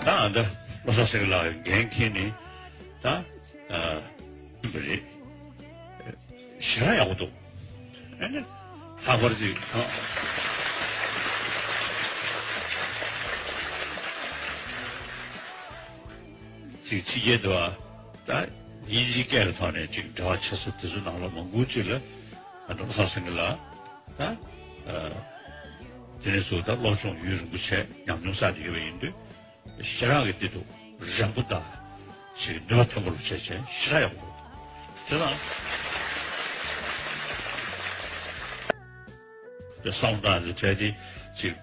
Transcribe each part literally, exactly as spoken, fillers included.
ད་ཨ་ད་བློ་བཟང་སེང་གེ་ལགས་འགན་འཁྱེར་ནས་ད་ཨ་ཡིན་པ་རེད། ཞེ་དྲག་ཡག་པོ་འདུག་ཨ་ནི་ལྷག་པར་ཅིག་ཨ་ཅིག་ཕྱི་རྒྱལ་དུ་ཨ་ད་དབྱིན་ཇིའི་སྐད་ཀྱི་ཐོག་ནས་ཅིག་འབྲེལ་བ་བྱེད་ས་དེ་ཚོ་ནང་ལ་མང་པོ་ཅིག་ལ་ཨ་ད་བློ་བཟང་སེང་གེ་ལགས་ད་ཨ་དེ་ནས་ཚུར་ད་སློབ་སྦྱོང་ཡུན་རིང་པོ་བྱས་ཉམས་མྱོང་བསགས་བསྡད་ཡོད་པ་ཡིན་དུས། ཞེ་དྲག་གི་འདི་འདུག་རན་པོ་དང་ཞིག་ནུས་པ་ཐོན་པ་རུ་བྱས་བྱས་ཞེ་དྲག་ཡག་པོ་འདུག་དེ་དང་། དེ་བསམ་བློ་བཏང་ནས་བྱས་ཏེ་ཅིག་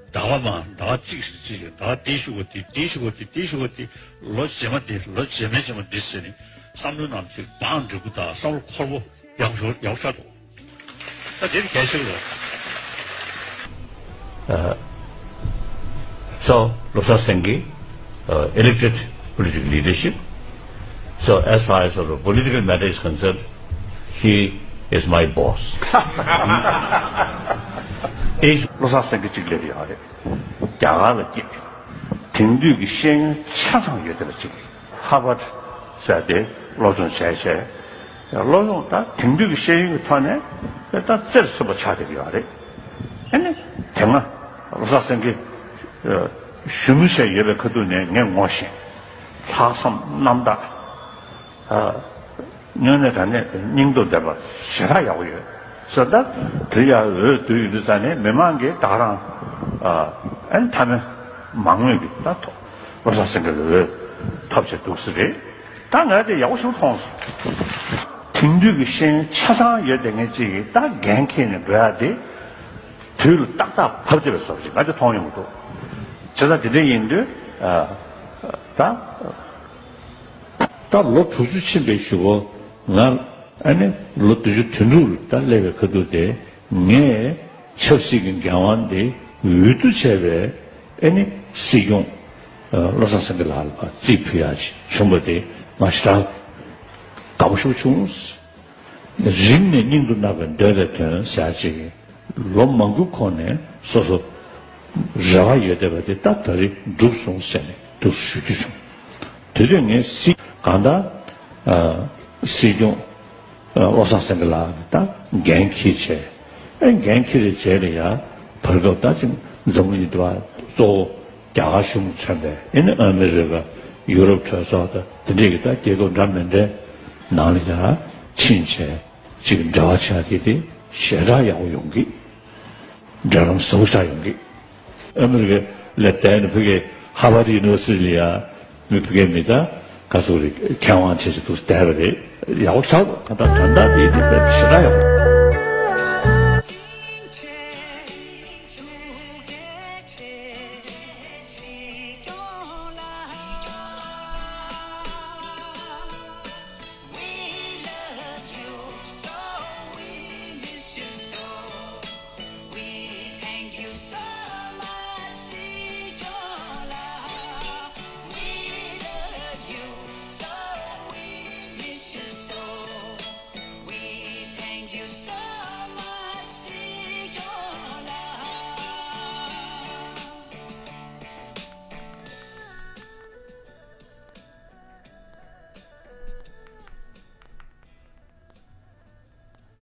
ཟླ་བ་མ་ཟླ་བ་གཅིག་ཞིག་གཅིག་ཟླ་བ་དེ་ཞུ་བ་དེ་དེ་ཞུ་བ་དེ་དེ་ཞུ་བ་དེ་ལོ་རྗེས་མ་དེ་ལོ་རྗེས་མའི་རྗེས་མ་འདི་ཟེར་ནས་བསམ་བློའི་ནང་ཅིག་བང་འགྲིག་པོ་དང་བསམ་བློ་འཁོར་པོ་ཡག་ཤོས་ཡག་ཤོས་འདུག་ད་དེ་གལ་ཆེ་བ། Uh, so, Losar Singye, uh, elected political leadership. So, as far as our political matter is concerned, he is my boss. ཨེ་བློ་བཟང་སེང་གེ་གཅིག་སླེབས་ཡོད་རེད། རྒྱ་གར་ལ་སྐྱེས། དེང་དུས་ཀྱི་ཤེས་ཡོན་ཆ་ཚང་ཡོད་བསྡད་པ་གཅིག་ཧ་བར་ཟེར་ཏེ་སློབ་སྦྱོང་བྱས་བྱས། སློབ་སྦྱོང་ད་དེང་དུས་ཀྱི་ཤེས་ཡོན་གྱི་ཐོག་ནས་ད་རྩེར་སོན་པ་ཆགས་བསྡད་ཡོད་རེད། ཨ་ནི་དེ་སྔ་བློ་བཟང་སེང་གེ་ཞུ་མི་བྱས་ཡོད་པའི་ཁ་ཐུག་ནས་ངས་ངོ་ཤེས། ལྷག་བསམ་རྣམ་དག་དངོས་གནས་དྲང་གནས་སྙིང་སྟོབས་ལྡན་པ་ཞེ་དྲག་ཡག་པོ་ཡོད་ཟེར། ད་དེ་ཡ་འོས་བསྡུ་ཡོད་དུས་ཙང་ནས་མི་མང་གིས་ད་རང་ཨ་ནི་མཐའ་མའི་མང་མོས་ཀྱི་ད་ཐོག་བློ་བཟང་སེང་གེ་ལ་འོས་ཐོབ་བྱས་འདུག་ས་རེད། ད་ང་དེ་ཡག་པོ་ཞིག་མཐོང་སོང་། དེང་དུས་ཀྱི་ཤེས་ཡོན་ཆ་ཚང་ཡོད་བསྡད་མཁན་གཅིག་གིས་ད་འགན་འཁྱེར་ནས་འགྲོ་ཡ་དེ་དུས་ལ་ཏག་ཏག་བབས་བསྡད་པའི་བཟོ་འདྲ་ཞིག་ང་དེ་མཐོང་ཡོང་གི་འདུག་བྱས་ཙང་དེ་འདྲ་ཡིན་དུས་ད་ད་ལོ་དྲུག་ཅུ་ཕྱིན་པའི་གཞུག་གུ་ང་ཨ་ནི་ལོ་བདུན་ཅུ་དོན་དྲུག་ལ་ད་སླེབས་པའི་ཁ་ཐུག་དེ་ངས་ཆབ་སྲིད་ཀྱི་འགན་དབང་དེ་འོས་བསྡུ་བྱས་པའི་ཨ་ནི་སྲིད་སྐྱོང་བློ་བཟང་སེང་གེ་ལགས་ལ་རྩིས་ཕུལ་ཡག་ཅིག་བྱུང་བ་དེ་ང་ཞེ་དྲག་དགའ་པོ་ཞེ་པོ་བྱུང་། རིང་ནས་སྙིང་དུ་བརྣག་པའི་འདོད་པའི་དོན་ཟེར་ཡག་ཅིག་ལོ་མང་པོའི་གོང་ནས་སོ་སོ་རེ་བ་ཡོད་བསྡད་པ་དེ་ད་ད་རེས་འགྲུབ་སོང་ཟེར་ནས་འདུག་ཞུ་རྒྱུ་བྱུང་། དེ་དུས་ངས་སྲིད་གང་ལྟར་སྲིད་སྐྱོང་བློ་བཟང་སེང་གེ་ལགས་ད་འགན་འཁྱེར་བྱས། ཨེ་འགན་འཁྱེར་བའི་རྗེས་ལ་ཡང་བར་སྐབས་ད་ཅིག་འཛམ་གླིང་འདི་བ་གཙོ་བོ་རྒྱ་གར་གཞུང་མཚོན་པའི་ཨེ་ནི་ཨ་མི་རི་ཀ་ཡུ་རོབ་གྲོས་ཚོགས་དང་དེ་འདྲས་ཀྱི་ད་རྒྱལ་ཁབ་འདྲ་མི་འདྲའི་ནང་ལ་ཡང་ཕྱིན་བྱས་ཅིག་འབྲེལ་བ་བྱས་དེ་དེ་ཞེ་དྲག་ཡག་པོ་ཡོང་གི། འབྲེལ་ལམ་ཟབ་ཤ་ཡོང་གི། ཨ་མི་རི་ཀ་ལ་བསྡད་ནས་ཕ་གི་ཧར་ཝར་ཌི་ཡུ་ནི་ཝར་སི་ཊི་ལ་ཡ་མི་ཕ་གི་མི་ད་ག་ཚོད་རེད་མཁས་དབང་བྱས་ཅིག་ཏུ་བསྡད་པ་རེད། ཡག་པོ་ཆགས་འདུག་གང་ལྟར་དོན་དག་དེ་དེ་དཔེ་ཞེ་དྲག་ཡག་པོ།